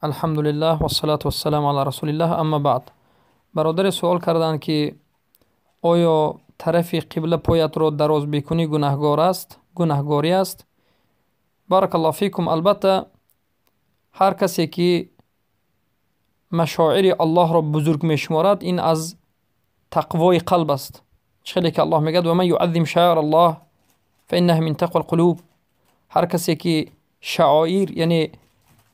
Алҳамдулиллаҳ вассалату вассаламу ала расулиллаҳ, аммо баъд. Бародаре суол карданд, ки оё тарафи қибла поятро дароз бикунӣ, гунаҳгор аст, гунаҳгорӣ аст? Баракаллоҳу фикум. Албатта, ҳар касе ки машоири Аллоҳро бузург мешуморад, ин аз тақвои қалб аст. Чӣ хеле ки Аллоҳ мегӯяд: «Ва ман юаззим шаъира Аллоҳ фаиннаҳа мин тақвал қулуб». Ҳар касе ки шаоир, яъне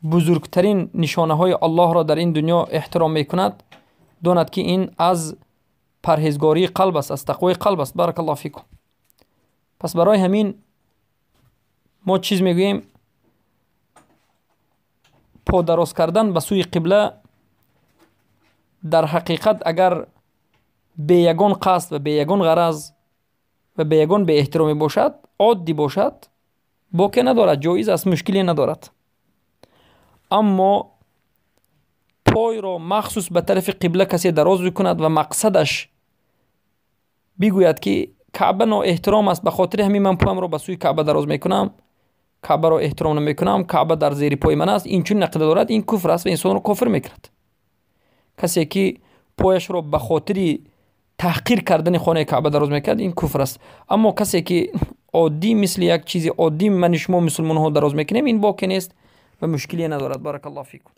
бузургтарин нишонаҳои Аллоҳро дар ин дунё эҳтиром мекунад, донад, ки ин аз парҳезгории қалб аст, аз тақвои қалб аст. Баракаллоҳу фикум. Пас барои ҳамин мо чиз мегӯем: по дароз кардан ба сӯи қибла дар ҳақиқат, агар бе ягон қасд ва бе ягон ғараз ва бе ягон беэҳтиромӣ бошад, оддӣ бошад, боке надорад, ҷоиз аст, мушкиле надорад. Аммо пойро махсус ба тарафи қибла касе дароз бикунад ва мақсадаш бигӯяд, ки Каъба ноэҳтиром аст, ба хотири ҳамин ман поямро ба сӯи Каъба дароз мекунам, Каъбаро эҳтиром намекунам, Каъба дар зери пои ман аст, инчунин ақида дорад, ин куфр аст ва инсонро кофир мекунад. Касе ки пояшро ба хотири таҳқир кардани хонаи Каъба дароз мекард, ин куфр аст. Аммо касе ки оддӣ, мисли як чизи оддӣ мани шумо мусулмонҳо дароз мекунем, ин боке нест ва мушкиле надорад. Баракаллоҳу фикум.